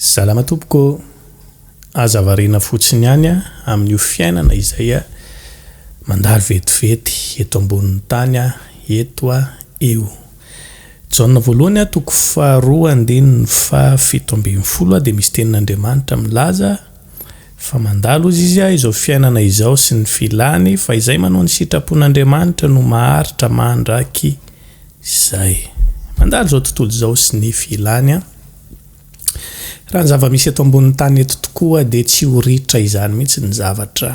Salama tompoko! Aza variana fotsiny ihany amin'io fiainana izay mandalo vetivety eto ambonin'ny tany eto io. Jaona voalohany toko faharoa andininy faha 17 dia misy tenin'Andriamanitra milaza fa mandalo hozy izy izao fiainana izao sy ny filany fa izay manao ny sitrapon'Andriamanitra no maharitra mandrakizay. Mandalo izao tontolo izao sy ny filany. Raha ny zava-misy eto ambonin'ny tany eto tokoa dia tsy ho ritra izany mihitsy ny zavatra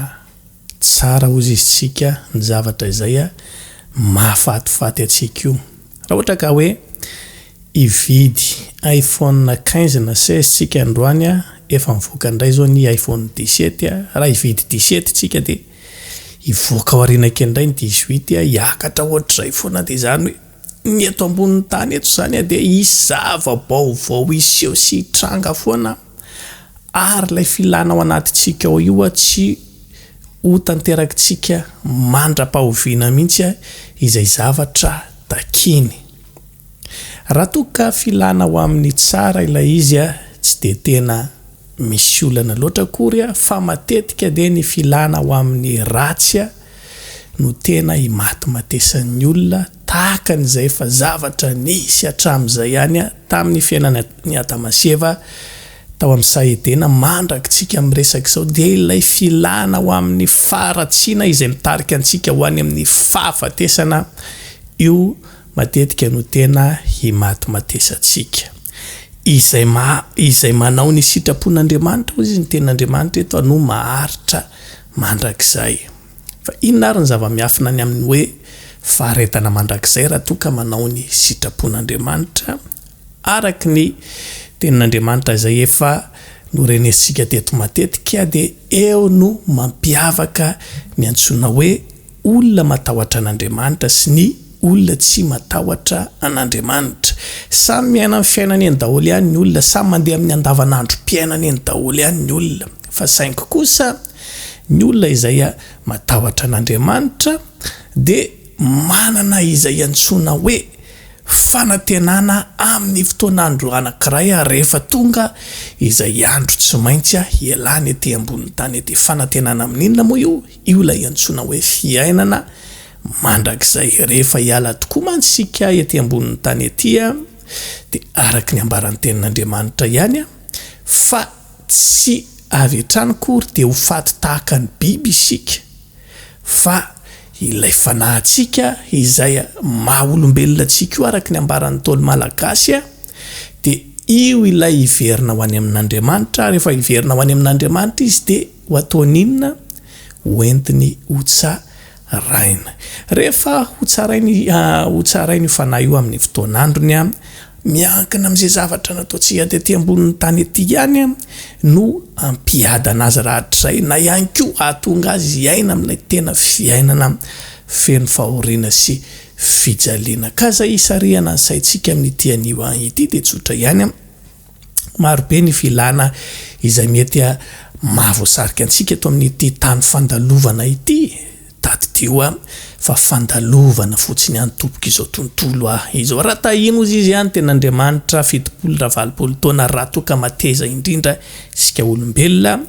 tsara hozy izy tsika, ny zavatra izay mahafatifaty antsika io. Raha ohatra ka hoe hividy iPhone 15 na 16 tsika androany, efa mivoaka indray izao ny iPhone 17, raha hividy 17 tsika dia hivoaka aoriana kely indray ny 18, hiakatra ohatr'izay foana dia izany hoe Ny eto ambonin'ny tany eto izany dia hisy zava-baovao hiseho sy hitranga foana ary ilay filana ao anatintsika ao io tsy ho tanterakitsika mandra-pahoviana mihitsy izay zavatra takiany. Raha toa ka filana ho amin'ny tsara ilay izy tsy dia tena misy olana loatra akory fa matetika dia ny filana ho amin'ny ratsy no tena imatimatesan'ny olona tahaka an'izay efa zavatra nisy hatramin'izay ihany tamin'ny fiainan'i Adama sy Eva tao amin'ny saha Edena mandrakitsika miresaka izao dia ilay filana ho amin'ny faharatsiana izay mitarika antsika ho any amin'ny fahafatesana io matetika no tena himatimatesantsika. Izay ma izay manao ny sitrapon'Andriamanitra hozy ny tenin'Andriamanitra eto no maharitra mandrakizay. Fa inona ary ny zava-miafina ny amin'ny hoe faharetana mandrakizay raha toa ka manao ny sitrapon'Andriamanitra araka ny Tenin'Andriamanitra izay efa norenesintsika teto matetika dia eo no mampiavaka ny antsoina hoe olona matahotra an'Andriamanitra sy ny olona tsy matahotra an'Andriamanitra. Samy miaina ny fiainany eny daholo ihany ny olona, samy mandeha amin'ny andavanandrom-piainany eny daholo ihany ny olona. Fa saingy kosa ny olona izay matahotra an'Andriamanitra dia manana izay antsoina hoe fanantenana amin'ny fotoan'andro anankiray rehefa tonga izay andro tsy maintsy hialany ety ambonin'ny tany ety. Fanantenana amin'inona moa io? Io ilay antsoina hoe fiainana mandrakizay. Rehefa hiala tokoa mantsy isika ety ambonin'ny tany ety dia araka ny ambaran'ny tenin'Andriamanitra ihany fa tsy avy hatrany akory dia ho faty tahaka ny biby isika fa ilay fanahintsika izay maha olombelona antsika io araka ny ambaran'ny Ntaolo Malagasy dia io ilay hiverina ho any amin'Andriamanitra ary rehefa hiverina ho any amin'Andriamanitra izy dia Ho ataony inona? Ho entiny ho tsaraina. Rehefa ho tsarainy, ho tsarainy io fanahy io amin'ny fotoan'androny, miankina amin'izay zavatra nataontsika tety ambonin'ny tany ety ihany no hampiadana azy rahatrizay, na ihany koa hahatonga azy hiaina amin'ilay tena fiainana feno fahoriana sy fijaliana. Ka izay hisarihana ny saintsika amin'ity anio ity dia tsotra ihany. Marobe ny filana izay mety mahavoasarika antsika eto amin'ity tany fandalovana ity. Tadidio fa fandalovana fotsiny ihany tompoko izao tontolo izao. Raha tahiny hozy izy ihany tena Andriamanitra 70 raha 80 taona raha toa ka mateza indrindra isika olombelona.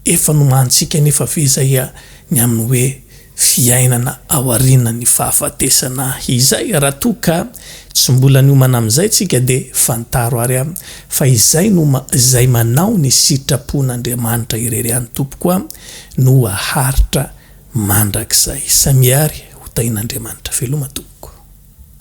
Efa nomanintsika anefa ve izay ny amin'ny hoe fiainana aorianan'ny fahafatesana izay? Raha toa ka tsy mbola niomana amin'izay tsika dia fantaro ary fa izay no izay manao ny sitrapon'Andriamanitra irery ihany tompoko a no haharitra mandrakizay. Samia ary ho tahin'Andriamanitra. Veloma tompoko.